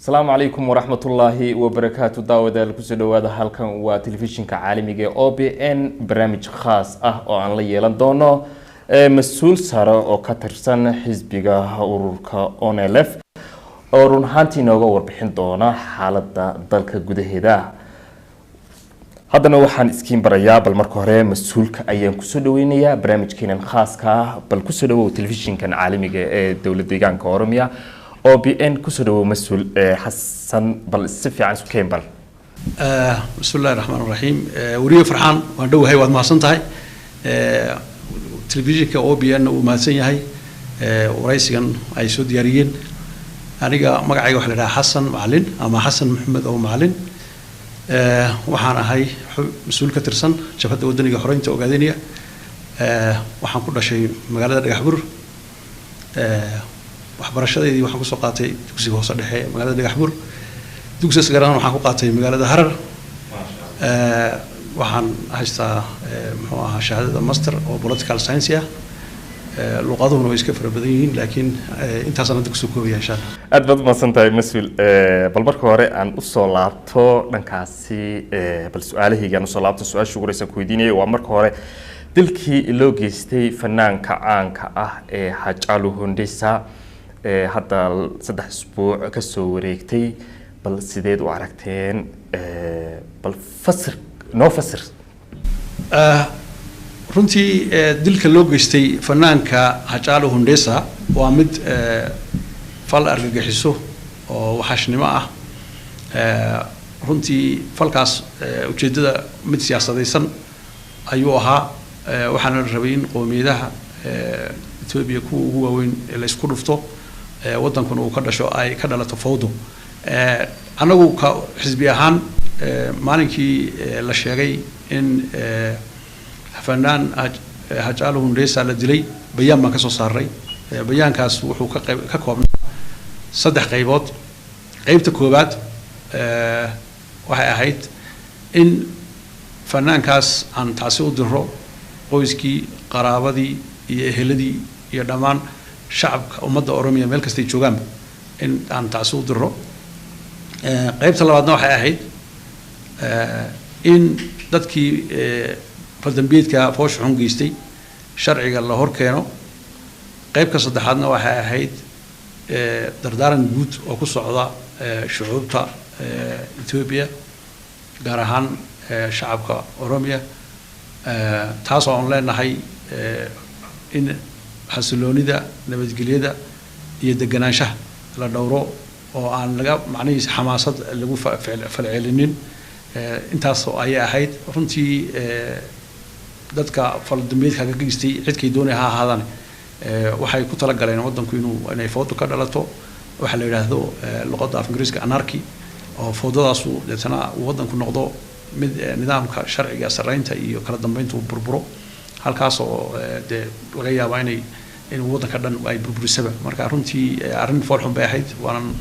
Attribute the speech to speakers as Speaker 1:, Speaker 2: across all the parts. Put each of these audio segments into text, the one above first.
Speaker 1: Asalaamu calaykum waraxmatullaahi wabarakaatu. Daawadayaal, kusoo dhawaada. Halkan waa telefishinka caalamiga ee OBN, barnaamij khaas ah oo aan la yeelan doono mas-uul sare oo ka tirsan xisbiga ururka ONLF, oo run ahaantii inooga warbixin doona xaalada dalka gudaheeda. Haddana waxaan iskiin barayaa, bal marka hore mas-uulka ayaan kusoo dhaweynayaa barnaamijkeenan khaaska ah. Bal kusoo dhawow telefishinkan caalamiga ee dowlad deegaanka Oromia OBN. Kusoo dhawow, mas-uul Xasan, bal si fiican isu keen bal.
Speaker 2: Bismi illahi raxmaan raxiim. Weriye Farxaan, waan dhowahay, waad mahadsan tahay. Telefishinka OBN uu mahadsan yahay waraysigan ay soo diyaariyeen. Aniga magacayga waxa la idhaha Xasan Macalin ama Xasan Maxamed oo Macalin. Waxaan ahay mas-uul ka tirsan Jabhadda Wadaniga Xoreynta Ogaadeniya. Waxaan ku dhashay magaalada Dhagaxbur. Waxbarashadeydii waxaan kusoo qaatay dugsiga hoose dhexe magaalada Dhagaxbur, dugsiga sagarana waxaan ku qaatay magaalada Harar. Waxaan haystaa, muxuu ahaa, shahaadada master oo political science ah. Luqaduhuna way iska fara badan yihiin, laakiin intaasaan hadda kusoo koobaya, insha Allah.
Speaker 1: Aad baad umahadsan tahay, mas-uul. Bal marka hore aan usoo laabto dhankaasi, bal su-aalahayga aan usoo laabto. Su-aasha ugu horeysa ku weydiinaya waa marka hore dilkii loo geystay fanaanka caanka ah ee Hachalu Hundessa ee hadda 3 isbuuc kasoo wareegtay. Bal sideed u aragteen? Bal fasir, noo fasir.
Speaker 2: Runtii dilka loo geystay fanaanka Hachalu Hundessa waa mid fal argagixiso oo waxashnimo ah. Runtii falkaas ujeeddada mid siyaasadaysan ayuu ahaa. Waxaana la rabay in qowmiyadaha Etoobiya kuwa ugu waaweyn la isku dhufto, waddankuna uu ka dhasho, ay ka dhalato fawdo. Annagu ka xisbi ahaan, maalinkii la sheegay in fanaan Hachalu Hundessa la dilay, bayaan baan ka soo saaray. Bayaankaas wuxuu ka qayb ka koobnaa saddex qaybood. Qaybta koowaad waxay ahayd in fanaankaas aan taasi u diro qoyskii, qaraabadii iyo eheladii iyo dhammaan shacabka ummadda Oromiya meel kastay joogaanba in aan taasi u diro. Qaybta labaadna waxay ahayd in dadkii faldambiyeedka foosha xun geystay sharciga la hor keeno. Qaybka saddexaadna waxay ahayd dardaaran guud oo ku socda shucuubta Etoobiya, gaar ahaan shacabka Oromiya, taasoo aan leenahay in xasiloonida, nabadgelyada iyo deganaanshaha la dhowro oo aan laga macnihiisa xamaasad lagu falcelinin. Intaas ayay ahayd. Runtii dadka faldambiyeedka ka geystay, cidkay doonay ha ahaadaan, waxay ku talagaleen waddanku inay fawdo ka dhalato, waxaa la yidhaahdo luqadda af Ingiriiska anarchy, oo fawdadaasu deetana uu waddanku noqdo mid nidaamka sharciga, sarreynta iyo kala dambeynta uu burburo, halkaas oo dee laga yaaba in waddanka dhan ay burburisaba. Marka runtii arrin foolxun bay ahayd, waanan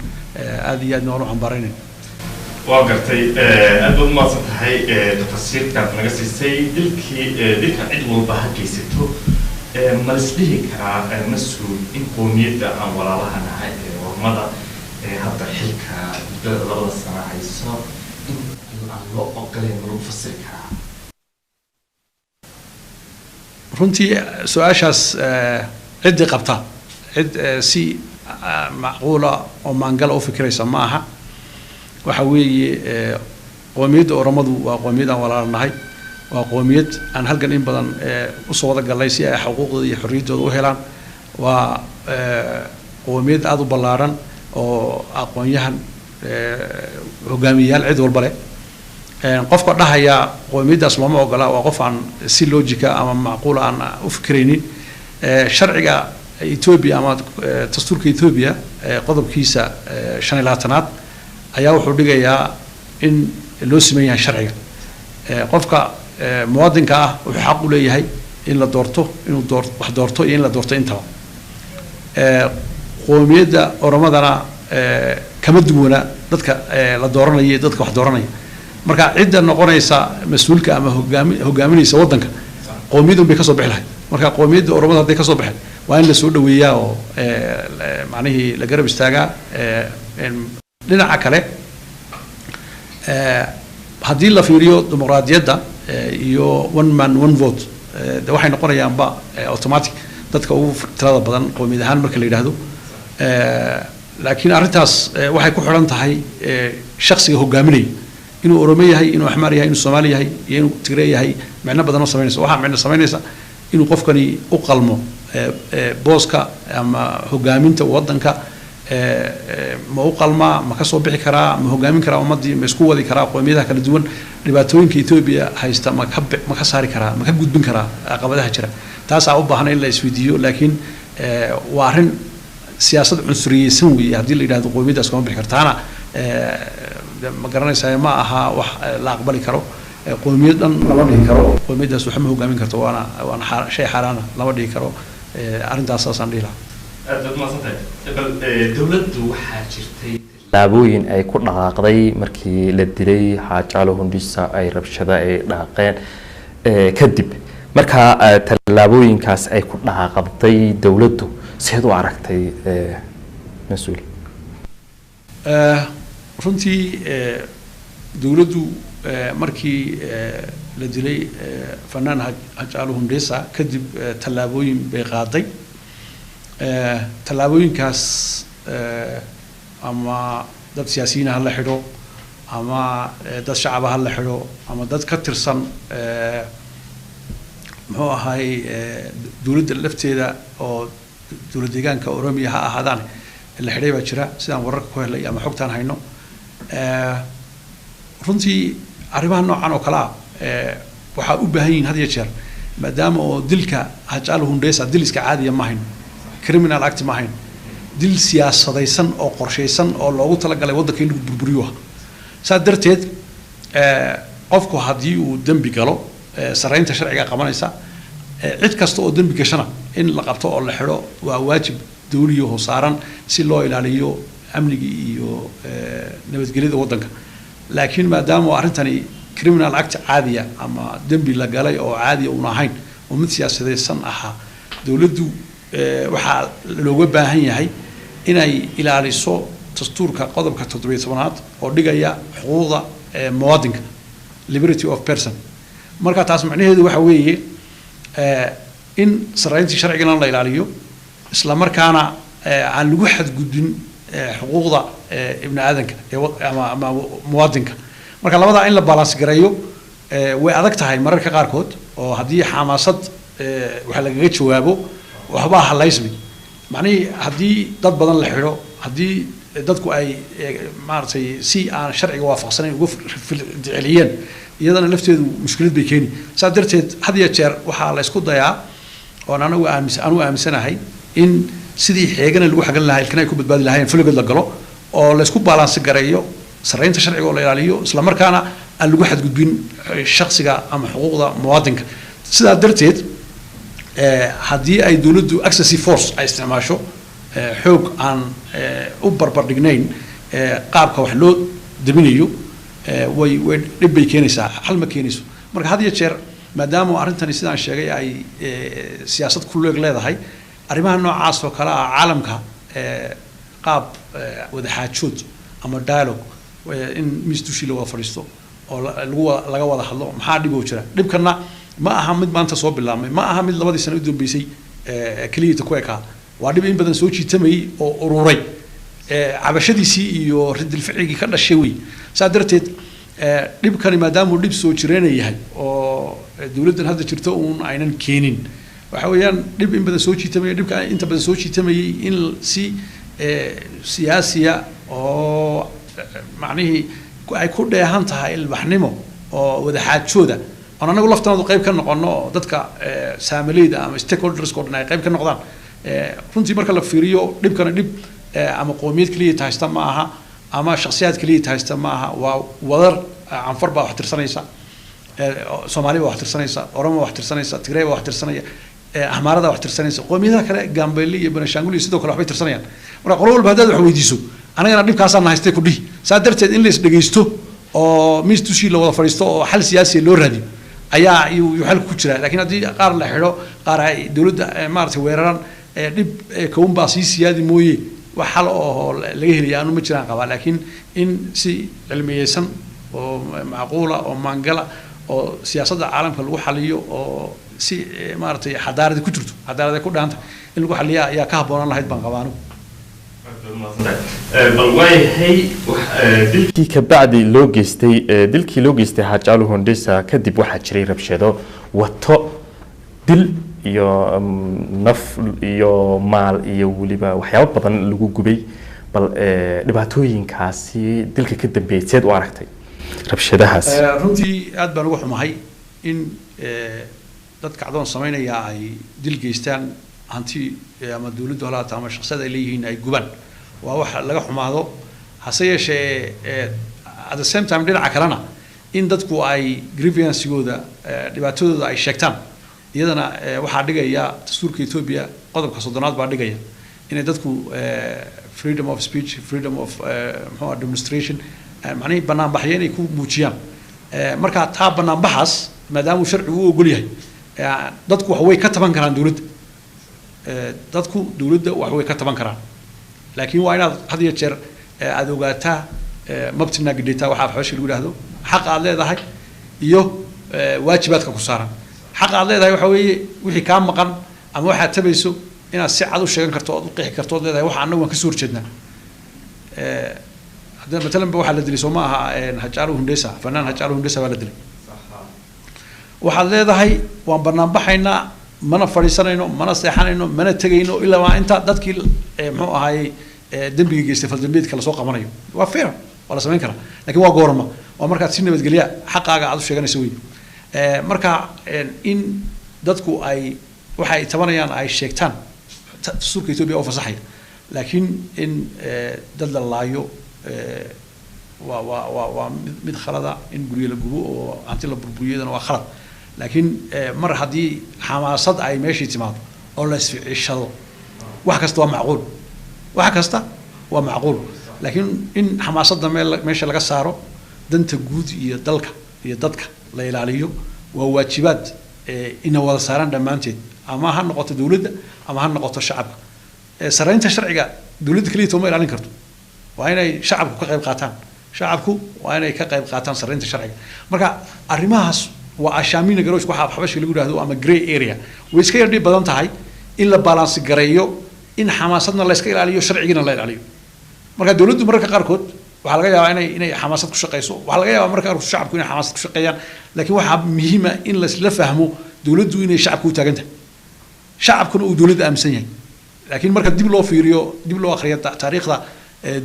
Speaker 2: aad iyo aad noolu cambaaraynayna.
Speaker 1: Waa gartay, aad baad umahadsan tahay tafasiirkaad naga siisay dilkii. Dilka cid walba ha geysato, ma lis dhihi karaa, mas-uul, in qoomiyadda aan walaalaha nahay ee Ormada ee hadda xilka muddada 2da sano hayso in aan loo ogoleyn, ma lagu fasiri karaa?
Speaker 2: Runtii su-aashaas ciddii qabta, cid si macquula oo maangala u fikiraysa ma aha. Waxa weeye, qoomiyadda Oromadu waa qoomiyad aan walaalanahay, waa qoomiyad aan halgan in badan usoo wada galnay si ay xuquuqdooda iyo xorriyaddooda u helaan. Waa qoomiyad aada u ballaaran oo aqoon-yahan, hogaamiyayaal, cid walba leh. Qofka dhahaya qoomiyaddaas looma ogola waa qof aan si logic ah ama macquula aan u fikiraynin. Sharciga Etoobiya ama dastuurka Etoobiya qodobkiisa 25aad ayaa wuxuu dhigayaa in loo siman yahay sharciga. Qofka muwaadinka ah wuxuu xaq u leeyahay in la doorto, inuu door wax doorto iyo in la doorto intaba. Qoomiyadda Oromadana kama duwana dadka la dooranaya iyo dadka wax dooranaya. Marka cidda noqonaysa mas-uulka ama hogaaminaysa waddanka qoomiyadun bay kasoo bixi lahayd. Marka qoomiyadda Oromada hadday kasoo baxeen, waa in la soo dhaweeyaa oo macnihii la garab istaagaa. Dhinaca kale, haddii la fiiriyo dimuqraadiyadda iyo one man one vote, de waxay noqonayaanba automatic dadka ugu tirada badan qowmiyad ahaan marka la yidhaahdo. Laakiin arrintaas waxay ku xidhan tahay shaksiga hogaaminaya, inuu Oromo yahay, inuu Axmaar yahay, inuu Soomaali yahay iyo inuu Tigree yahay, micno badan oo samaynaysa. Waxaa micno samaynaysa inuu qofkani u qalmo booska ama hogaaminta waddanka. Ma u qalmaa? Ma ka soo bixi karaa? Ma hogaamin karaa ummaddii? Ma isku wadi karaa qowmiyadaha kala duwan? Dhibaatooyinka Etoobiya haysta ma ka saari karaa? Ma ka gudbin karaa caqabadaha jira? Taasaa u baahan in la isweydiiyo. Laakiin waa arrin siyaasad cunsuriyeysan weeye haddii la yidhahdo qowmiyaddaas kama bixi kartaana. Ma garanaysaa, ma aha wax la aqbali karo. Qowmiyad dhan lama dhihi karo qowmiyaddaas wax ma hogaamin karto, waana shay xaaraana, lama dhihi karo. Arrintaas saasaan dhihi lahaa.
Speaker 1: Aad baad mahadsantahay. Bal dowladdu waxaa jirtay tallaabooyin ay ku dhaqaaqday markii la dilay Haacalo Hundhisa, ay rabshada ay dhaqaaqeen kadib. Markaa tallaabooyinkaas ay ku dhaqaaqday dowladdu seed u aragtay, mas-uul?
Speaker 2: Runtii dowladdu markii la dilay fanaan Haacalo Hundhisa kadib tallaabooyin bay qaaday. Tallaabooyinkaas ama dad siyaasiyiin ha la xidho, ama dad shacaba ha la xidho, ama dad ka tirsan muxuu ahay dowladda lafteeda oo dowlad deegaanka Oromia ha ahaadaan la xidhay baa jira, sidaan wararka ku helay ama xogtaan hayno. Runtii arrimaha noocan oo kale ah waxaa u baahan yihiin had iyo jeer, maadaama oo dilka Haacalo Hundhesa dil iska caadiya ma hayn, criminal act ma hayn, dil siyaasadaysan oo qorshaysan oo loogu talagalay waddanka in lagu burburiyo ah. Saas darteed qofku haddii uu dembi galo, sarreynta sharciga qabanaysa. Cid kasta oo dembi gashana in la qabto oo la xidho waa waajib dawliyaho saaran si loo ilaaliyo amniga iyo nabadgelyada waddanka. Laakiin maadaama arrintani criminal act caadiya ama dembi la galay oo caadiya uuna ahayn oo mid siyaasadaysan ahaa, dowladdu waxaa looga baahan yahay inay ilaaliso dastuurka qodobka 17aad oo dhigaya xuquuqda muwaadinka, liberty of person. Marka taas macnaheedu waxa weeye in sarreyntii sharcigana la ilaaliyo, isla markaana aan lagu xadgudbin xuquuqda ibni aadanka ama muwaadinka. Marka labadaa in la balance gareeyo way adag tahay mararka qaarkood, oo haddii xamaasad waxa lagaga jawaabo waxbaa halaysmi. Macnihii haddii dad badan la xidho, haddii dadku ay maaragtay si aan sharciga waafaqsanayn uga celiyeen, iyadana lafteedu mushkilad bay keeni. Saas darteed had iyo jeer waxaa la isku dayaa oon anagu aamis anugu aaminsanahay in sidii xeegana lagu xagan lahaa ilkana ay ku badbaadi lahaayeen filigood la galo oo la isku balance gareeyo sarreynta sharciga oo la ilaaliyo, isla markaana aan lagu xadgudbin shaksiga ama xuquuqda muwaadinka. Sidaa darteed haddii ay dowladdu excessive force ay isticmaasho, xoog aan u barbardhignayn qaabka wax loo daminayo, way dhib bay keenaysaa, xal ma keenayso. Marka had iyo jeer maadaama arrintani sidaan sheegay ay siyaasad ku leeg leedahay, arrimaha noocaas oo kale ah caalamka qaab wadaxaajood ama dialogue, in miis dushii la wada fadhiisto oo lagu laga wada hadlo maxaa dhib oo jira. Dhibkana ma aha mid maanta soo bilaabmay, ma aha mid 2dii sano u dambeysay keliyata ku ekaa. Waa dhib in badan soo jiitamayay oo ururay, cabashadiisii iyo ridilficigii ka dhashay wey. Saa darteed dhibkani maadaama uu dhib soo jireena yahay oo dowladdan hadda jirto uun aynan keenin, waxa weeyaan dhib in badan soo jiitamaya. Dhibka inta badan soo jiitamayay in si siyaasiya oo macnihii ay ku dheehan tahay ilbaxnimo oo wadaxaajooda oon anagu laftanadu qayb ka noqono oo dadka saamileyda ama stakeholders oo dhan ay qayb ka noqdaan. Runtii marka la fiiriyo dhibkana dhib ama qoomiyad keliya tahaysta ma aha ama shakhsiyaad keliya tahaysta ma aha. Waa wadar, Canfar baa wax tirsanaysa, Soomaali baa wax tirsanaysa, Oromo wax tirsanaysa, Tigrey baa wax tirsanaya, Ahmaarada wax tirsanaysa, qoomiyadaha kale Gambeeli iyo Benishangul iyo sidoo kale waxbay tirsanayaan. Marka qolo walba haddaad wax weydiiso, anagana dhibkaasaan na haystay ku dhihi. Saa darteed in la is dhegeysto oo miis dushii la wada fadhiisto oo xal siyaasiya loo raadiyo ayaa yuu xalku ku jiraa. Laakiin haddii qaar la xidho, qaar ay dowladda maaragtay weeraraan, dhib kawun baa sii siyaadi mooye. Wax xal oo laga helaya anu ma jiraan qabaa, laakiin in si cilmiyeysan oo macquula oo maangala oo siyaasadda caalamka lagu xaliyo oo si maaragtay xadaaradi ku jirto, xadaarada ku dhaanta in lagu xaliya ayaa ka habboonaan lahayd baan qabaa anigu.
Speaker 1: Bal waayahay, dilkii kabacdi loo geystay, dilkii loo geystay Haacaalu Hundessa kadib, waxaa jiray rabshado wato dil iyo naf iyo maal iyo weliba waxyaabo badan lagu gubay. Bal dhibaatooyinkaasi dilka ka dambeeyay seed u aragtay rabshadahaas?
Speaker 2: Runtii aad baan uga xumahay in dad kacdoon samaynaya ay dil geystaan, hanti ama dawladdu halaata ama shaksiyad ay leeyihiin ay gubaan, waa wax laga xumaado. Hase yeeshee, at the same time, dhinaca kalena in dadku ay grievancegooda, dhibaatadooda ay sheegtaan, iyadana waxaa dhigaya dastuurka Ethiopia, qodobka 30aad baa dhigaya inay dadku freedom of speech, freedom of muxuu demonstration, macnihii banaanbaxyo inay ku muujiyaan. Marka taa banaanbaxaas maadaama uu sharcigu u ogol yahay, dadku wax way ka taban karaan dowladda, dadku dowladda wax way ka taban karaan, laakiin waa inaad had iyo jeer aada ogaataa መብትና ግዴታ waxa afxabashi lagu yidhaahdo, xaqa aad leedahay iyo waajibaadka ku saaran. Xaqa aad leedahay waxa weeye wixii kaa maqan ama waxaad tabayso inaad si cad u sheegan karto ood u qeexi karto ood leedahay waxa annagu waan kasoo horjeednaa. Hadda matalan ba waxaa la dilay, soo ma aha, Haacaalu Hundessa, fanaan Haacaalu Hundessa baa la dilay. Waxaad leedahay waan banaanbaxaynaa, mana fadhiisanayno, mana seexanayno, mana tegayno ilaa waa inta dadkii muxuu ahaayey dembiga geystay, faldambiyeedka lasoo qabanayo. Waa fair, waa la samayn karaa, lakin waa goorma? Waa markaad si nabadgelya xaqaaga aad u sheeganayso wey. Marka in dadku ay waxa ay tabanayaan ay sheegtaan, dastuurka Ethiopia oo fasaxaya, laakiin in dad la laayo waa mid khalada, in guryo la gubo oo hanti la burburiyadana waa khalad. Laakiin mar haddii xamaasad ay meeshii timaado oo la isficishado, wax kasta waa macquul, wax kasta waa macquul. Laakiin in xamaasadda meel meesha laga saaro, danta guud iyo dalka iyo dadka la ilaaliyo, waa waajibaad ina wada saaran dhammaanteed, ama ha noqoto dowladda ama ha noqoto shacabka. Saraynta sharciga dowladda keliya tooma ilaalin karto, waa inay shacabku ka qayb qaataan, shacabku waa inay ka qayb qaataan saraynta sharciga. Marka arrimahaas waa አሻሚ ነገሮች waxa xabashiga lagu yidhahdo ama grey area. Way iska yar dhib badan tahay in la balance gareeyo, in xamaasadna la iska ilaaliyo, sharcigina la ilaaliyo. Marka dowladdu mararka qaarkood waxaa laga yaabaa inay xamaasad ku shaqeyso, waxaa laga yaabaa mararka qaarkood shacabku inay xamaasad ku shaqeeyaan, laakiin waxaa muhiima in laisla fahmo dowladdu inay shacabka u taagan tahay, shacabkuna uu dowladda aaminsan yahay. Laakiin marka dib loo fiiriyo, dib loo akhriyo taariikhda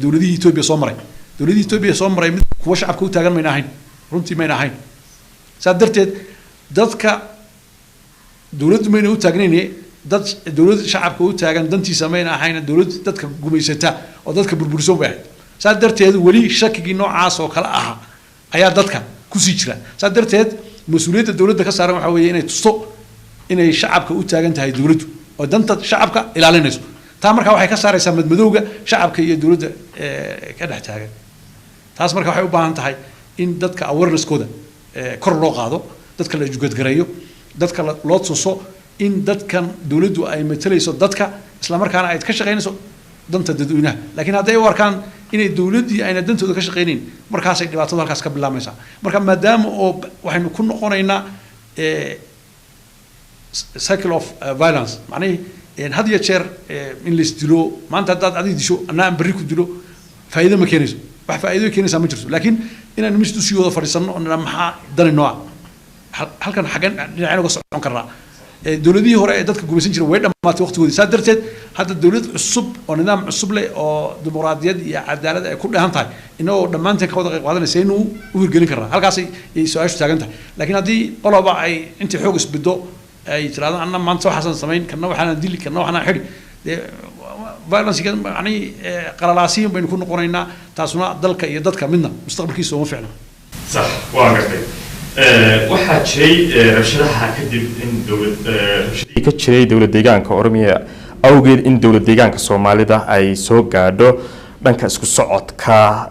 Speaker 2: dowladihii Ethiopia soo maray, dowladihii Ethiopia soo maray mid kuwa shacabka u taagan mayna ahayn, runtii mayna ahayn. Saa darteed dadka dowladdu mayna u taagnayn, dad dowlad shacabka u taagan dantiisa mayna ahayn, dowlad dadka gumaysata oo dadka burburisan bay ahayd. Saa darteed weli shakigii noocaas oo kale ahaa ayaa dadka kusii jira. Saa darteed mas-uuliyadda dowladda ka saaran waxaa weeye inay tusto inay shacabka u taagan tahay dowladdu oo danta shacabka ilaalinayso. Taa markaa waxay ka saaraysaa madmadowga shacabka iyo dowladda ka dhex taagan. Taas marka waxay u baahan tahay in dadka awareness-kooda kor loo qaado, dadka la educate gareeyo, dadka loo tuso in dadkan dowladdu ay matalayso dadka, isla markaana ay ka shaqaynayso danta dadweynaha. Laakiin hadday u arkaan inay dowladdii ayna dantooda ka shaqaynayn, markaasay dhibaatadu halkaas ka bilaabmaysaa. Marka maadaama oo waxaynu ku noqonaynaa cycle of violence, macnihii had iyo jeer in lais dilo, maanta haddaad adiga disho annaa aan berri ku dilo, faa'iido ma keenayso, wax faa'iido keenaysaa ma jirto. Laakiin inaynu mis usii wada fadhiisano oo nidhaa maxaa dani nooca halkan, xaggan dhinacaynu uga socon karnaa? Dowladihii hore ee dadka gumaysan jiray way dhammaatay waqtigoodii. Saa darteed hadda dowlad cusub oo nidaam cusub leh oo dimuqraadiyad iyo cadaalad ay ku dheehan tahay, inagoo dhammaanteen ka wada qayb qaadanaysa, inuu u hirgelin karnaa, halkaasay ay su-aashu taagan tahay. Laakiin haddii qoloba ay intii xoog isbiddo ay tiraahdo anna maanta waxaasan samayn, kanna waxaanaan dili, kanna waxaanaan xidhi, dee violence macnihii qalalaasiyin baynu ku noqonaynaa, taasuna dalka iyo dadka midna mustaqbalkiisa uma fiicna.
Speaker 1: Sax, waa gartay. Waxaa jiray rabshadaha kadib in dowlad rabshadihii ka jiray dowlad deegaanka Oromiya awgeed in dowlad deegaanka Soomaalida ay soo gaadho dhanka isku socodka,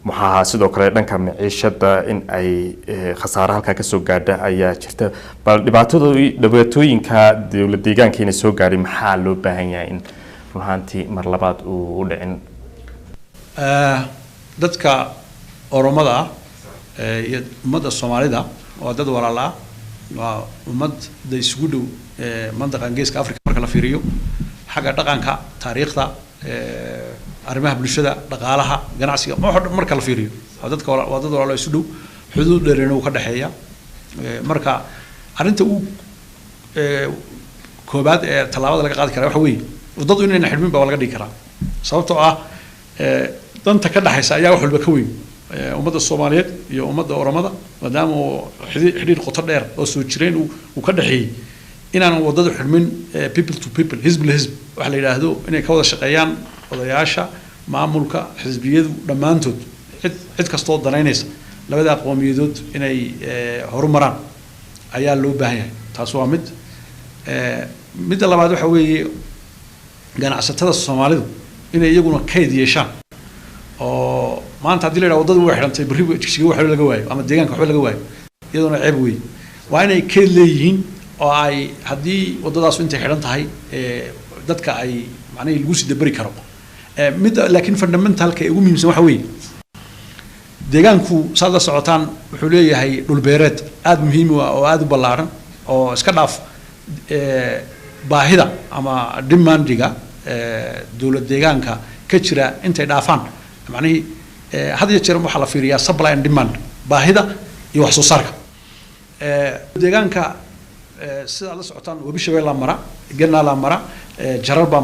Speaker 1: maxaa sidoo kale dhanka maciishada in ay khasaare halkaa kasoo gaadha ayaa jirta. Bal dhibaatada, dhibaatooyinka dowlad deegaanka inay soo gaadhay, maxaa loo baahan yahay in Run ahaantii mar labaad uu u dhicin.
Speaker 2: Dadka Oromada ah iyo ummadda Soomaalida waa dad walaal ah, waa ummadda isugu dhow mandaqan Geeska Africa marka la fiiriyo xagga dhaqanka, taariikhda, arrimaha bulshada, dhaqaalaha, ganacsiga, wax oo dhan marka la fiiriyo. Waa dadka waa dad walaalo isu dhow, xuduud dheerina uu ka dhexeeya. Marka arrinta uu koobaad ee tallaabada laga qaadi karaa waxa weeye waddadu inayna xidhmin baa laga dhigi karaa, sababtoo ah danta ka dhexaysa ayaa wax walba ka weyn. Ummadda Soomaaliyeed iyo ummadda Oromada, maadaama uu xidhiir qoto dheer oo soo jireen uu ka dhexeeyey, inaanan waddadu xidhmin, people to people, hizb la hizb waxa la yidhaahdo, inay ka wada shaqeeyaan odayaasha, maamulka, xisbiyadu dhammaantood, cid kastoo danaynaysa labada qowmiyadood inay horumaraan ayaa loo baahan yahay. Taas waa mid. Midda labaad waxa weeye ganacsatada Soomaalidu inay iyaguna kayd yeeshaan, oo maanta haddii la yidhaha waddadu way xidhantay, berri Jigjiga waxba laga waayo ama deegaanka waxba laga waayo, iyaduna ceeb weeye. Waa inay kayd leeyihiin oo ay haddii waddadaasu intay xidhan tahay dadka ay macnihii lagu sii dabari karo. Midda laakiin fundamentalka ee ugu muhiimsan waxa weeye deegaanku, saad la socotaan, wuxuu leeyahay dhul beereed aada muhiim u ah oo aada u ballaaran, oo iska dhaaf baahida ama demandiga dowlad deegaanka ka jira intay dhaafaan. Macnihii had iyo jeer waxaa la fiiriyaa supply and demand, baahida iyo wax soo saarka deegaanka. Sidaad la socotaan, Webi Shabeellaa mara, Genaalaa mara, Jarar baa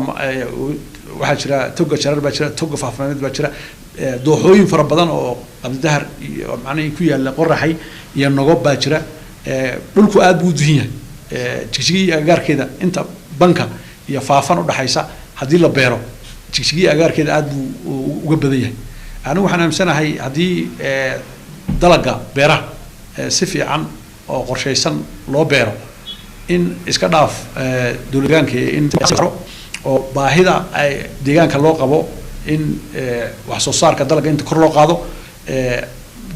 Speaker 2: waxaa jira, toga Jarar baa jira, toga Faafaaneed baa jira, dooxooyin fara badan oo Qabdidahar iyo macnihii ku yaalla Qoraxay iyo Nogob baa jira. Dhulku aad buu u duhin yahay. Jigjigii agagaarkeeda, inta banka iyo Faafan udhaxaysa, haddii la beero, Jigjigii agagaarkeeda aad buu uga badan yahay. Anigu waxaan aaminsanahay haddii dalaga beeraha si fiican oo qorshaysan loo beero, in iska dhaaf dowlad deegaanka in oo baahida ay deegaanka loo qabo in wax soo saarka dalagga inta kor loo qaado,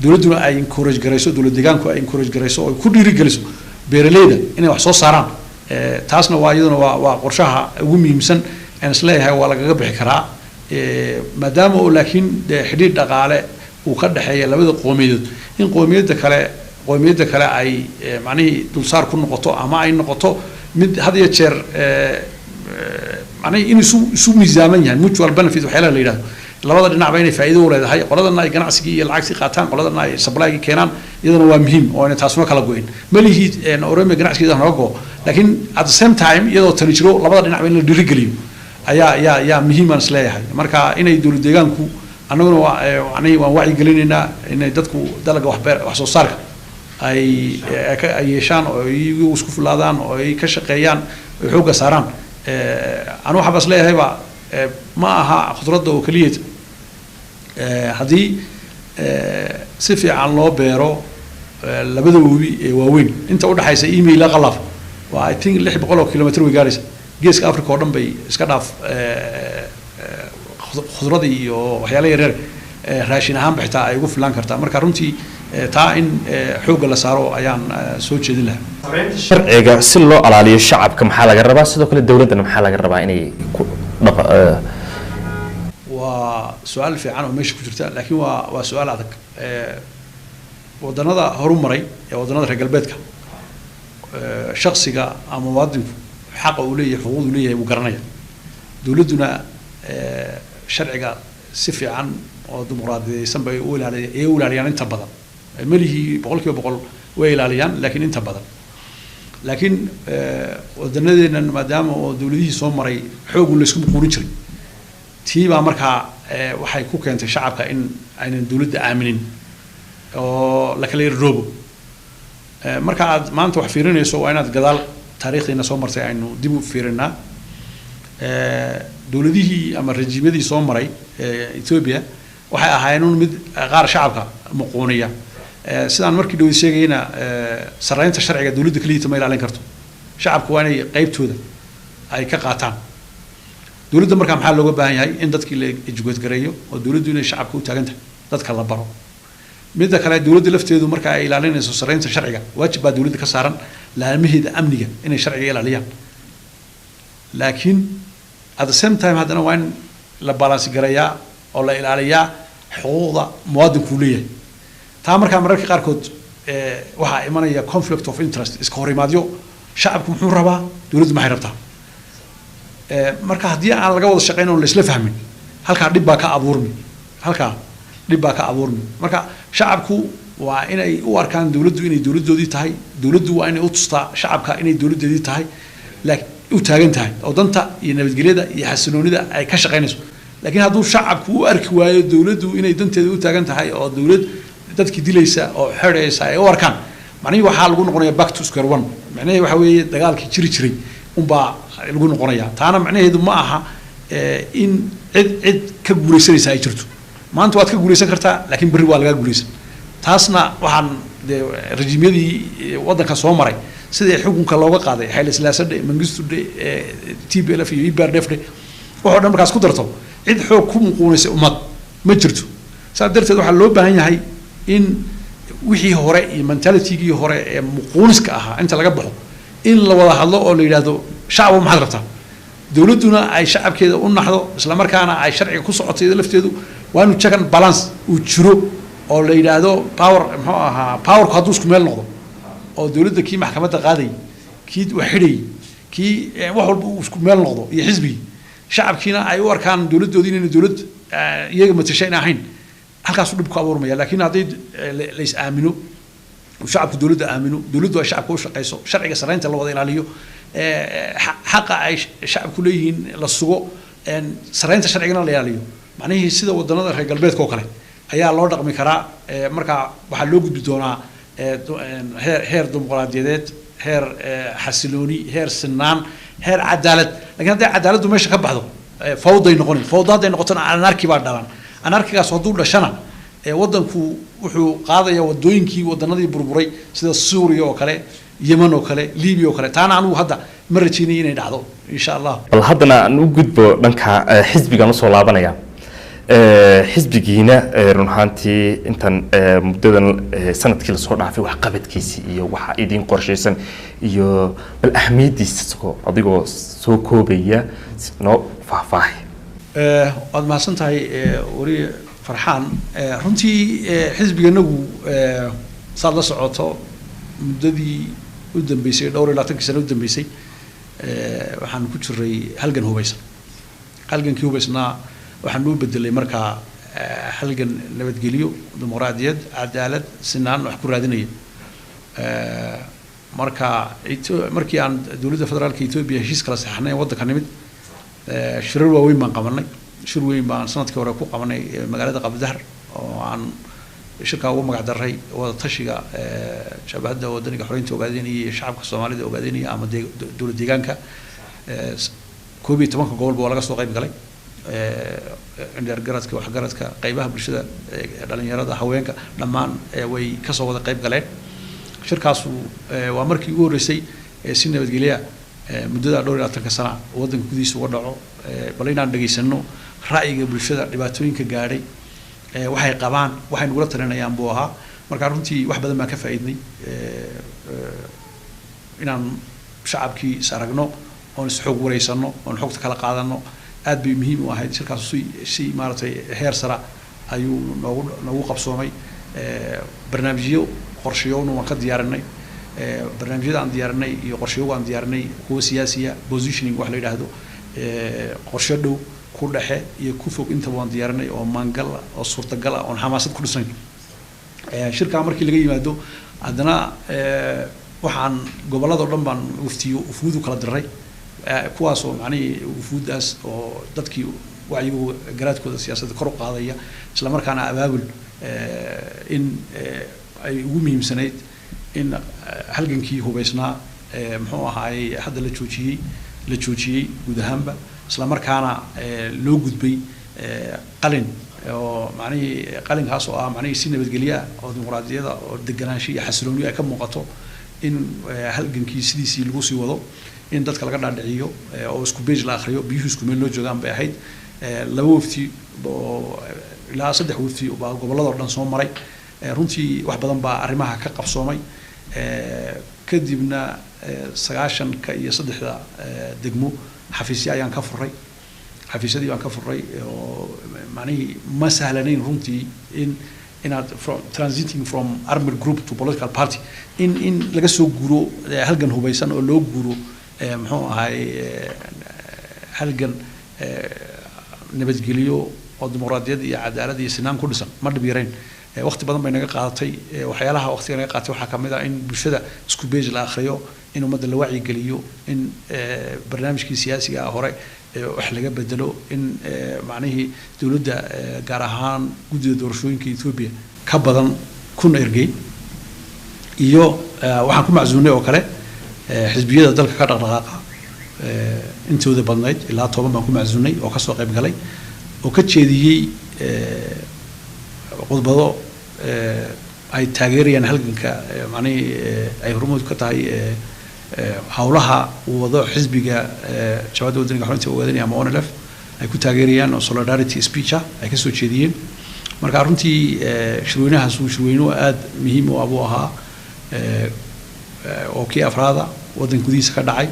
Speaker 2: dowladduna ay encourage garayso, dowlad deegaanku ay encourage garayso oo ay ku dhiirigeliso beeraleyda inay wax soo saaraan. Taasna waa iyaduna waa qorshaha ugu muhiimsan aan isleeyahay waa lagaga bixi karaa, maadaama oo laakiin dee xidhiidh dhaqaale uu ka dhexeeya labada qowmiyadood, in qowmiyadda kale ay macnihii dulsaar ku noqoto ama ay noqoto mid had iyo jeer macnihii in isu miisaaman yahay, mutual benefit waxyaalaha la yidhahdo, labada dhinacba inay faa'iido u leedahay, qoladana ay ganacsigii iyo lacagtii qaataan, qoladana ay supply-gii keenaan, iyadana waa muhiim oo ayna taasuna kala go'in. Malihii Oromia ganacsigeeda naga go'o, laakiin at the same time iyadoo tani jiro, labada dhinacba in la dhiirigeliyo ayaa muhiim aan isleeyahay. Marka inay dowlad deegaanku, annaguna waa macnihii waan wacyi gelinaynaa inay dadku dalaga wax beer, wax soo saarka ay yeeshaan oo iyagu isku filaadaan oo ay ka shaqeeyaan, ay xoogga saaraan. Anu waxaa bas leeyahayba ma aha khudradda oo keliyeed. Haddii si fiican loo beero labada webi ee waaweyn inta udhexaysa email Qalaf, waa I think 600 oo kilomitr way gaaraysa. Geeska Africa oo dhan bay iska dhaaf khudrada iyo waxyaala yaryar, raashin ahaanba xitaa ay ugu filaan kartaa. Marka runtii taa in xoogga la saaro ayaan soo jeedin lahaa.
Speaker 1: Sharciga si loo alaaliyo shacabka maxaa laga rabaa? Sidoo kale dowladdana maxaa laga rabaa inay ku dhaqa?
Speaker 2: Waa su-aal fiican oo meesha ku jirta, laakiin waa su-aal adag. Waddanada horumaray ee waddanada reer galbeedka, shaksiga ama muwaadinku xaqa uu leeyahay, xuquuqdu leeyahay buu garanaya. Dowladduna sharciga si fiican oo dimuqraadiyeysan bay u ilaaliya, ay u ilaaliyaan inta badan. Melihii 100% way ilaaliyaan, laakiin inta badan. Laakiin waddanadeennan, maadaama oo dowladihii soo maray xoogun la isku muquurin jiray, tii baa markaa waxay ku keentay shacabka in aynan dowladda aaminin oo la kala yardhoobo. Marka aad maanta wax fiirinayso, waa inaad gadaal taariikhdiina soo martay aynu dib u fiirinaa. Dowladihii ama rajiimadii soo maray Ethiopia waxay ahaayeen un mid qaar shacabka muquuniya. Sidaan markii dhawed sheegayna, sarreynta sharciga dowladda keliyata ma ilaalin karto, shacabku waa inay qaybtooda ay ka qaataan. Dowladda markaa maxaa looga baahan yahay? In dadkii la educate gareeyo oo dowladdu inay shacabka u taagan tahay dadka la baro. Midda kale, dowladda lafteedu marka ay ilaalinayso sarreynta sharciga, waajib baa dowladda ka saaran laamaheeda amniga inay sharciga ilaaliyaan, laakiin At the same time, haddana waa in la balance gareeyaa oo la ilaaliyaa xuquuqda muwaadinku leeyahay. Taa markaa mararka qaarkood waxaa imanaya conflict of interest, iska horimaadyo. Shacabku muxuu rabaa? Dowladdu maxay rabtaa? Marka haddii aan laga wada shaqeyn oon laisla fahmin, halkaa dhib baa ka abuurmi, halkaa dhib baa ka abuurmi. Marka shacabku waa inay u arkaan dowladdu inay dowladdoodii tahay, dowladdu waa inay u tustaa shacabka inay dowladdeedii tahay, laakiin u taagan tahay oo danta iyo nabadgelyada iyo xasiloonida ay ka shaqeynayso. Laakiin hadduu shacabku u arki waayo dowladdu inay danteeda u taagan tahay oo dowlad dadkii dilaysa oo xeraysa ay u arkaan, macnihii waxaa lagu noqonaya back to square one. Macnihii waxa weeye dagaalkii jiri jiray unbaa lagu noqonaya. Taana macnaheedu ma aha in cid cid ka guulaysanaysa ay jirto. Maanta waad ka guulaysan kartaa, laakiin berri waa lagaa guulaysan. Taasna waxaan dee rejiimyadii waddanka soo maray sidii xukunka looga qaaday, Xayle Silaase dhe, Mangistu dhe, TPLF iyo EPRDF dhe, waxoo dhan markaas ku darto, cid xoog ku muquunaysay ummad ma jirto. Saas darteed waxaa loo baahan yahay in wixii hore iyo mentalitygii hore ee muquuniska ahaa inta laga baxo, in la wada hadlo oo la yidhaahdo: "Shacbu, maxaad rabtaa?" Dowladduna ay shacabkeeda u naxdo, isla markaana ay sharciga ku socoto iyada lafteedu. Waa inuu check and balance uu jiro oo la yidhaahdo power, muxuu ahaa, powerku hadduu isku meel noqdo oo dowladda kii maxkamadda qaadayay, kii wax xidhayay, kii wax walba uu isku meel noqdo iyo xisbigii, shacabkiina ay u arkaan dowladdoodii inayna dowlad iyaga matasha in ahayn, halkaasuu dhib ku abuurmaya. Laakiin hadday la is aamino, shacabku dowladda aamino, dowladdu ay shacabka u shaqeyso, sharciga saraynta la wada ilaaliyo, xaqa ay shacabku leeyihiin la sugo, saraynta sharcigana la ilaaliyo, macnihii sida wadanada reer galbeedka oo kale ayaa loo dhaqmi karaa. Marka waxaa loo gudbi doonaa heer dimuqraadiyadeed, heer xasilooni, heer sinaan, heer cadaalad. Lakin hadday cadaaladdu meesha ka baxdo, fawday noqoni. Fawda hadday noqotona, anarchy baa dhalan. Anarchygaas hadduu dhashana, waddanku wuxuu qaadaya wadooyinkii wadanadii burburay, sida Suuriya oo kale, Yemen oo kale, Libiya oo kale. Taana anigu hadda ma rajeynay inay dhacdo, insha Allah.
Speaker 1: Bal haddana aan u gudbo dhanka xisbigaan usoo laabanaya. Xisbigiina run ahaantii intan muddadan sanadkii lasoo dhaafay waxqabadkiisi iyo waxa idiin qorshaysan iyo bal ahmiyaddiisa, isagoo adigoo soo koobaya noo faahfaahay.
Speaker 2: Waad mahadsan tahay, weriye Farxaan. Runtii xisbiganagu, saad la socoto, muddadii u dambeysay, dhowr iyo labaatankii sano u dambeysay, waxaan ku jiray halgan hubaysan. Halgankii hubaysnaa waxaan u bedelay markaa halgan nabadgelyo, dimuqraadiyad, cadaalad, sinaan wax ku raadinaya. Marka markii aan dowladda federaalka Etoobiya heshiis kala saxnay, waddanka nimid, shirar waaweyn baan qabanay. Shir weyn baan sanadkii hore ku qabanay magaalada Qabdahar oo aan shirkaa ugu magac daray wada tashiga Jabhadda Wadaniga Xoreynta Ogaadeynaya iyo shacabka Soomaalida Ogaadeynaya ama dowlad deegaanka. 11-ka gobolba waa laga soo qayb galay: indheergaradka, waxgaradka, qaybaha bulshada, dhalinyarada, haweenka, dhammaan way kasoo wada qayb galeen. Shirkaasu waa markii ugu horreysay si nabadgelya muddada dhowr iyo labaatanka sana waddanka gudihiisa uga dhaco. Bal inaan dhegaysano ra'yiga bulshada, dhibaatooyinka gaadhay, waxay qabaan, waxay nagula talinayaan buu ahaa. Marka runtii wax badan baan ka faa'iidnay. Inaan shacabkii is aragno oon is xog wareysano oon xogta kala qaadano aad bay muhiim u ahayd. Shirkaas si maaragtay heer sara ayuu noogu qabsoomay. Barnaamijyo qorshayowna waan ka diyaarinay. Barnaamijyada aan diyaarinay iyo qorshayoga aan diyaarinay, kuwa siyaasiya, positioning wax la yidhaahdo, qorshe dhow, ku dhexe iyo ku fog intaba waan diyaarinay, oo maangal ah oo suurtagal ah oon xamaasad ku dhisnayn. Shirkaa markii laga yimaado, haddana waxaan gobolladoo dhan baan waftiyo ufuud u kala diray, kuwaas oo macnihii ufuuddaas oo dadkii wacyigooda, garaadkooda siyaasadda kor u qaadaya, isla markaana abaabul in ay ugu muhiimsanayd in halgankii hubaysnaa, muxuu ahaayey, hadda la joojiyey guud ahaanba, isla markaana loo gudbay qalin, oo macnihii qalinkaas oo ah macnihii si nabadgelyo ah oo dimuqraadiyada oo deganaansho iyo xasilooni ay ka muuqato in halgankii sidiisii lagu sii wado, in dadka laga dhaadhiciyo oo isku page la akhriyo, biyuhu isku meel loo joogaan bay ahayd. Laba wafti oo ilaa saddex wafti baa gobolladoo dhan soo maray. Runtii wax badan baa arrimaha ka qabsoomay. Kadibna 93-ka degmo xafiisyo ayaan ka furay. Xafiisyadii baan ka furray oo macnihii ma sahlanayn runtii in inaad from transiting from armed group to political party, in laga soo guuro halgan hubaysan oo loo guuro muxuu ahay halgan nabadgelyo oo dimuqraadiyad iyo cadaalad iyo sinaan ku dhisan, ma dhib yarayn. Waqti badan bay naga qaadatay. Waxyaalaha waqtiga naga qaadatay waxaa kamid ah in bulshada isku beej la akhriyo, in ummadda la wacyigeliyo, in barnaamijkii siyaasiga ah hore wax laga bedelo, in macnihii dowladda, gaar ahaan guddida doorashooyinka Ethiopia, ka badan 1000 ergey iyo waxaan ku macsuunay oo kale xisbiyada dalka ka dhaqdhaqaaqa intooda badnayd, ilaa 10 baan ku macsuunay oo kasoo qayb galay oo ka jeediyey khudbado ay taageerayaan halganka, macnihii ay hormuud ka tahay howlaha uu wado xisbiga Jabhadda Wadaniga Xoreynta Ogaadanaya ama ONLF ay ku taageerayaan, oo solidarity speech ah ay kasoo jeediyeen. Marka runtii shirweynahaas uu shirweynuhu aada muhiim u ah buu ahaa, oo kii afraada waddanka gudihiisa ka dhacay.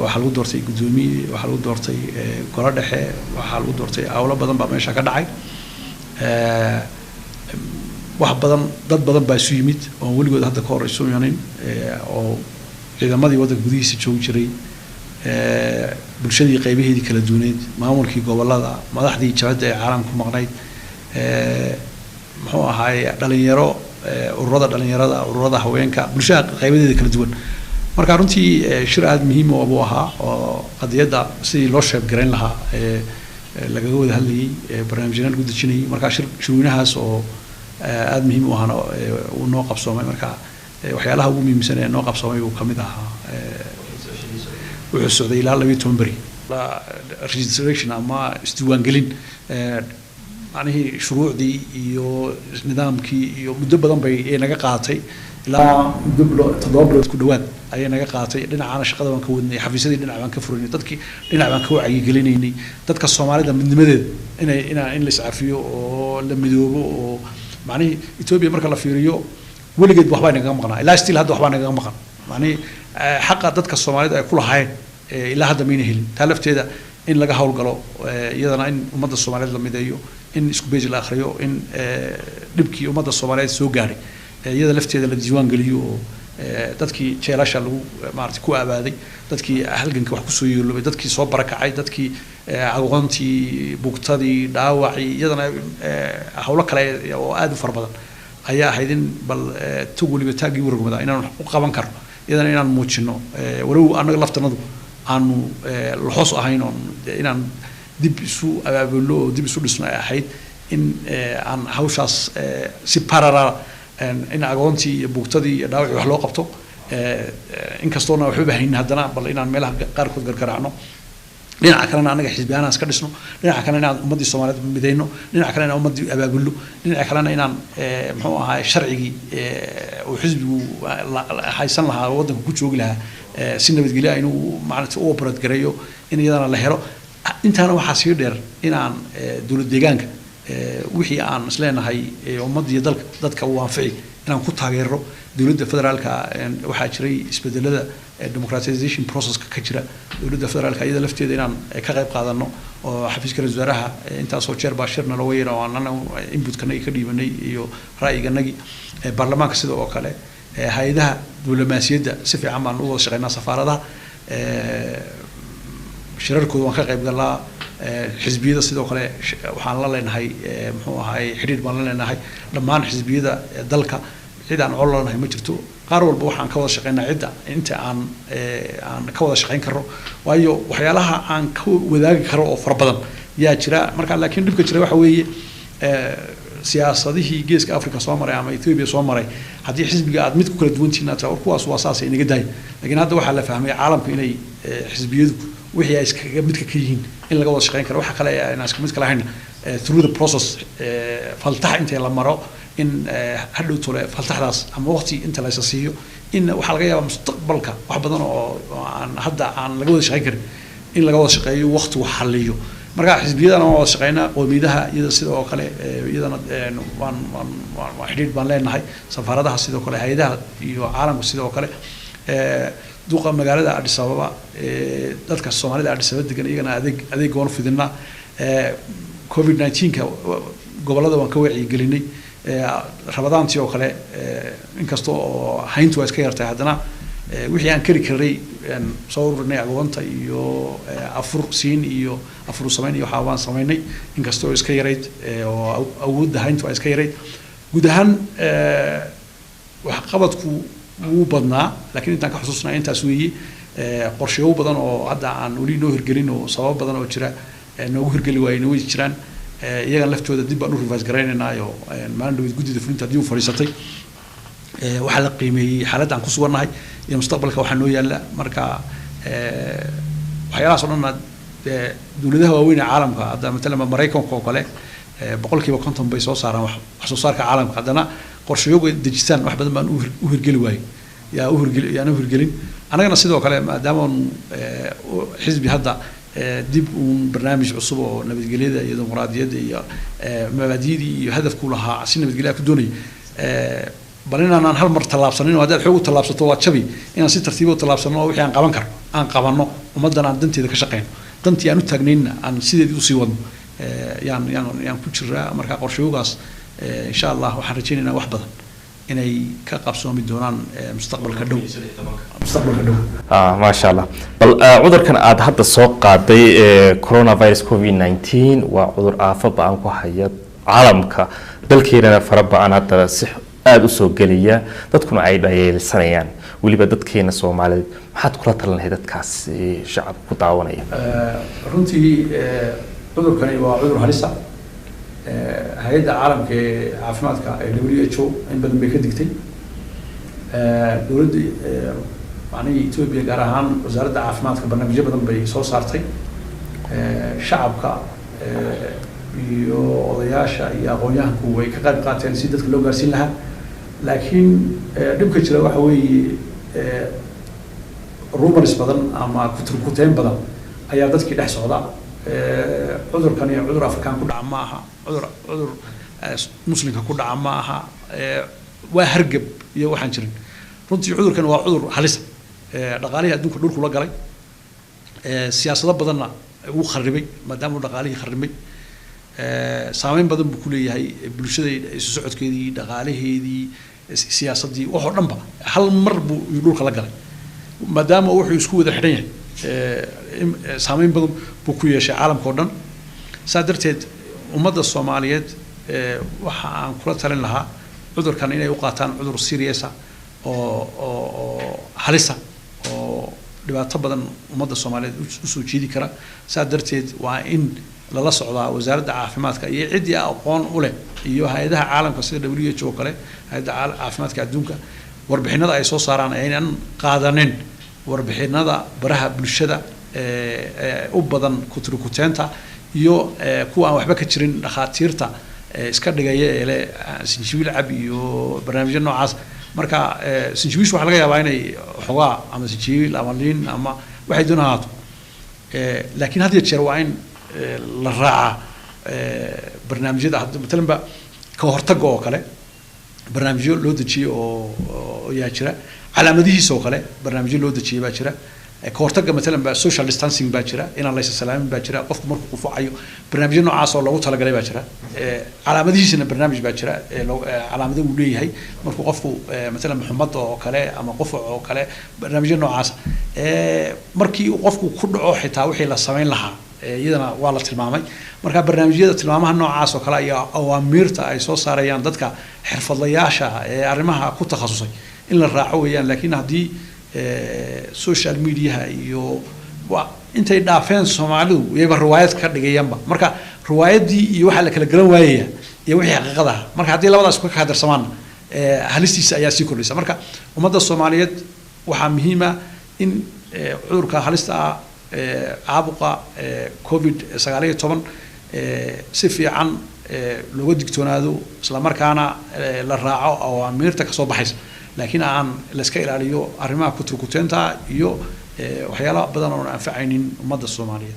Speaker 2: Waxaa lagu doortay guddoomiye, waxaa lagu doortay golo dhexe, waxaa lagu doortay howlo badan baa meesha ka dhacay. Wax badan, dad badan baa isu yimid oon weligood hadda ka hor isu imanin, oo ciidamadii waddanka gudihiisa joogi jiray, bulshadii qaybaheedii kala duwaneyd, maamulkii gobolada, madaxdii jabhadda ee caalamka ku maqnayd, muxuu ahaay dhalinyaro, ururada dhalinyarada, ururada haweenka, bulshada qaybadeeda kala duwan. Marka runtii shir aada muhiim u buu ahaa oo qadiyadda sidii loo sheebgarayn lahaa lagaga wada hadlayay, barnaamijyana lagu dejinayay. Marka shirweynahaas oo aada muhiim u ahaana uu noo qabsoomay. Marka waxyaalaha ugu muhiimsan ee noo qabsoomay buu kamid ahaa. Wuxuu socday ilaa 12 beri. Registration ama isdiiwaangelin, macnihii shuruucdii iyo nidaamkii iyo muddo badan bay naga qaadatay, ilaa muddo 7 bilood ku dhawaad ayay naga qaadatay. Dhinacana shaqada baan ka wadnay, xafiisyadii dhinac baan ka furinay, dadkii dhinac baan ka wacyigelinaynay, dadka Soomaalida midnimadeeda inay inaa in la iscafiyo oo la midoobo, oo macnihii Ethiopia marka la fiiriyo weligeed waxbaa nagaga maqnaa, ilaa still hadda waxbaa nagaga maqan. Macnihii xaqa dadka Soomaalida ay ku lahaayeen ilaa hadda mayna helin. Taa lafteeda in laga howlgalo, iyadana in ummadda Soomaaliyeed la mideeyo, in isku beej la akhriyo, in dhibkii ummadda Soomaaliyeed soo gaadhay iyada lafteeda la diiwaan geliyo, oo dadkii jeelasha lagu maarata ku abaaday, dadkii halganka wax kusoo yeeloobay, dadkii soo barakacay, dadkii aqoontii, bugtadii, dhaawacii, iyadana howlo kale oo aada u fara badan ayaa ahayd in bal tug waliba taaggii wargmada inaan wax u qaban karno, iyadana inaan muujino, walow annaga laftanadu aanu laxoos ahayn oon inaan dib isu abaabulno oo dib isu dhisno ay ahayd, in aan hawshaas si parallel in agoontii iyo bugtadii iyo dhaawacii wax loo qabto, inkastoona waxbaba haynin, haddana bal inaan meelaha qaarkood gargaraacno, dhinaca kalena annaga xisbi ahaan iska dhisno, dhinaca kalena inaan ummaddii Soomaaliyeed midayno, dhinaca kalena inaan ummaddii abaabulno, dhinaca kalena inaan muxuu ahaay sharcigii uu xisbigu haysan lahaa, waddanka ku joogi lahaa, si nabadgelyo ah inuu maaragtay u operate gareeyo, in iyadana la helo. Intaana waxaa sii dheer inaan dowlad deegaanka wixii aan isleenahay ummadda iyo dalka dadka uu anfici inaan ku taageero dowladda federaalka. Waxaa jiray isbedelada democratization processka ka jira dowladda federaalka, iyada lafteeda inaan ka qayb qaadano, oo xafiiska ra-iisul wasaaraha intaasoo jeer baa shirna looga yeero oo aan anagu inputkanagii ka dhiibanay iyo ra'yiganagii. Baarlamaanka sida oo kale, hay-adaha diblomaasiyadda si fiican baan u wada shaqeynaa, safaaradaha shirarkooda waan ka qayb galnaa. Xisbiyada sidoo kale waxaan la leenahay muxuu ahaay xidhiir baan la leenahay dhammaan xisbiyada dalka. Cid aan col leenahay ma jirto. Qaar walba waxaan ka wada shaqeynaa cidda inta aan ka wada shaqeyn karno, waayo waxyaalaha aan ka wadaagi karo oo fara badan yaa jira. Marka laakiin dhibka jira waxa weeye siyaasadihii Geeska Africa soo maray ama Ethiopia soo maray, haddii xisbiga aad mid ku kala duwantihiin aad tiraa kuwaas waa saasay inaga daaya. Laakiin hadda waxaa la fahmay caalamku inay xisbiyadu wixii ay iskaga midka ka yihiin in laga wada shaqeyn karo, waxa kale aan iska mid kala ahayn through the process, faltax inta la maro, in hadhow tole faltaxdaas ama waqti inta la isa siiyo, in waxaa laga yaabaa mustaqbalka wax badan oo aan hadda aan laga wada shaqeyn karin in laga wada shaqeeyo, waqtigu xalliyo. Marka xisbiyadana waan wada shaqeynaa, qowmiyadaha iyada sidoo kale iyadana waan xidhiidh baan leenahay, safaaradaha sidoo kale, hay-adaha iyo caalamka sidoo kale. Duqa magaalada Addis Ababa, dadka Soomaalida Addis Ababa degan iyagana adeeg waan u fidinaa. COVID-19ka gobollada waan ka wacyigelinay. Rabadaantii oo kale, inkasta oo hayntu waa iska yartahay, haddana wixii aan kari karnay soo ururinay, agoonta iyo afur siin iyo afur samayn iyo waxaa waan samaynay, inkasta oo iska yarayd oo awoodda hayntu waa iska yarayd. Guud ahaan waxqabadku wuu badnaa, laakiin intaan ka xusuusnaa intaas weeye. Qorsheyo badan oo hadda aan weli noo hirgelin oo sababo badan oo jira noogu hirgeli waayeyna way jiraan. Iyagan laftooda dib baan u revise garaynaynaa. Maalin dhaweyd guddida fulinta haddii uu fadhiisatay, waxaa la qiimeeyey xaaladda aan ku sugannahay iyo mustaqbalka waxaa noo yaalla. Marka waxyaalahaas oo dhanna dowladaha waaweyn ee caalamka, hadda matalan Maraykanka oo kale, 50% bay soo saaraan wax soo saarka caalamka, haddana qorshayoga dejistaan wax badan baan u hirgeli waayey, yaa u hirgeli yaan u hirgelin. Annagana sidoo kale, maadaama xisbi hadda dib uun barnaamij cusub oo nabadgelyada iyo dimuqraadiyadda iyo mabaadi'dii iyo hadafku lahaa si nabadgelya ku doonayay, bal inaanaan hal mar tallaabsanin oo haddaad xoog u tallaabsato waa jabi, inaan si tartiiba u tallaabsano oo wixii aan qaban karno aan qabanno, ummaddan aan danteeda ka shaqeyno, dantii aan u taagnaynna aan sideedii usii wadno, yaan ku jiraa. Marka qorshayoogaas insha Allah waxaan rajaynaynaa wax badan inay ka qabsoomi doonaan mustaqbalka dhow, mustaqbalka dhow.
Speaker 1: Maasha Allah. Bal cudurkan aada hadda soo qaaday, coronavirus COVID-19, waa cudur aafo ba-an ku haya caalamka, dalkeenana fara ba-an hadda si aada usoo gelaya, dadkuna ay dhayeelsanayaan, weliba dadkeena Soomaaliyeed. Maxaad kula talin lahayd dadkaas shacabka ku daawanaya?
Speaker 2: Runtii cudurkani waa cudur halisa. Hay-adda caalamka ee caafimaadka ee WHO in badan bay ka digtay. Dowladda macnihii Ethiopia, gaar ahaan wasaaradda caafimaadka, barnaamijyo badan bay soo saartay. Shacabka iyo odayaasha iyo aqoon-yahanku way ka qayb qaateen si dadka loo gaarsiin lahaa, laakiin dhibka jira waxa weeye rumors badan ama kuturkuteen badan ayaa dadkii dhex socda. Cudurkani cudur Afrikaan ku dhaca ma aha, cudur muslimka ku dhaca ma aha, waa hargab iyo waxaan jirin. Runtii cudurkan waa cudur halisa, dhaqaalihii adduunka dhulku la galay, siyaasado badanna wuu kharibay. Maadaama uu dhaqaalihii kharibay, saameyn badan buu ku leeyahay bulshada, isu socodkeedii, dhaqaalaheedii, siyaasaddii, wax oo dhanba hal mar buu dhulka la galay. Maadaama wuxuu isku wada xidhan yahay, saameyn badan buu ku yeeshay caalamka oo dhan. Saa darteed ummadda Soomaaliyeed waxa aan kula talin lahaa cudurkan inay u qaataan cudur serious ah oo halisa oo dhibaato badan ummadda Soomaaliyeed usoo jiidi kara. Saa darteed waa in lala socdaa wasaaradda caafimaadka iyo ciddii aqoon u leh iyo hay-adaha caalamka sida WHO kale, hay-adda caafimaadka adduunka, warbixinada ay soo saaraan. Aynan qaadanin warbixinada baraha bulshada u badan kuturikuteenta iyo kuwa aan waxba ka jirin, dhakhaatiirta iska dhigaya ee le sinjibiil cab iyo barnaamijyo noocaas. Marka sinjibiishu waxaa laga yaabaa inay xogaa ama sinjibiil ama liin ama waxay doon ahaato, laakiin had iyo jeer waa in la raacaa barnaamijyada. Hadda matalan ba ka hortagga oo kale barnaamijyo loo dejiyey oo yaa jira, calaamadihiisa oo kale barnaamijyo loo dejiyey baa jira. Ka hortagga matalan ba social distancing baa jira, inaan laysa salaamin baa jira, qofku markuu qufacayo, barnaamijyo noocaas oo loogu talagalay baa jira. Calaamadihiisana barnaamij baa jira, calaamado uu leeyahay markuu qofku matalan xumadda oo kale ama qufac oo kale, barnaamijyo noocaas. Markii uu qofku ku dhaco xitaa wixii la samayn lahaa iyadana waa la tilmaamay. Marka barnaamijyada tilmaamaha noocaas oo kale ayaa awaamiirta ay soo saarayaan dadka xirfadlayaasha ee arrimaha ku takhasusay in la raaco weeyaan. Laakiin haddii social mediaha iyo intay dhaafeen Soomaalidu iyaba riwaayad ka dhigayaanba, marka riwaayaddii iyo waxaa la kala garan waayaya iyo wixii xaqiiqada ah, marka haddii labadaas ka kaadarsamaan, halistiisa ayaa sii kordhaysa. Marka ummadda Soomaaliyeed waxaa muhiima in cudurka halista ah, caabuqa COVID-19, si fiican looga digtoonaado, islamarkaana la raaco awaamiirta kasoo baxaysa, laakiin aan la iska ilaaliyo arrimaha kuturkuteenta iyo waxyaalaha badan oon anfacaynin ummadda Soomaaliyeed.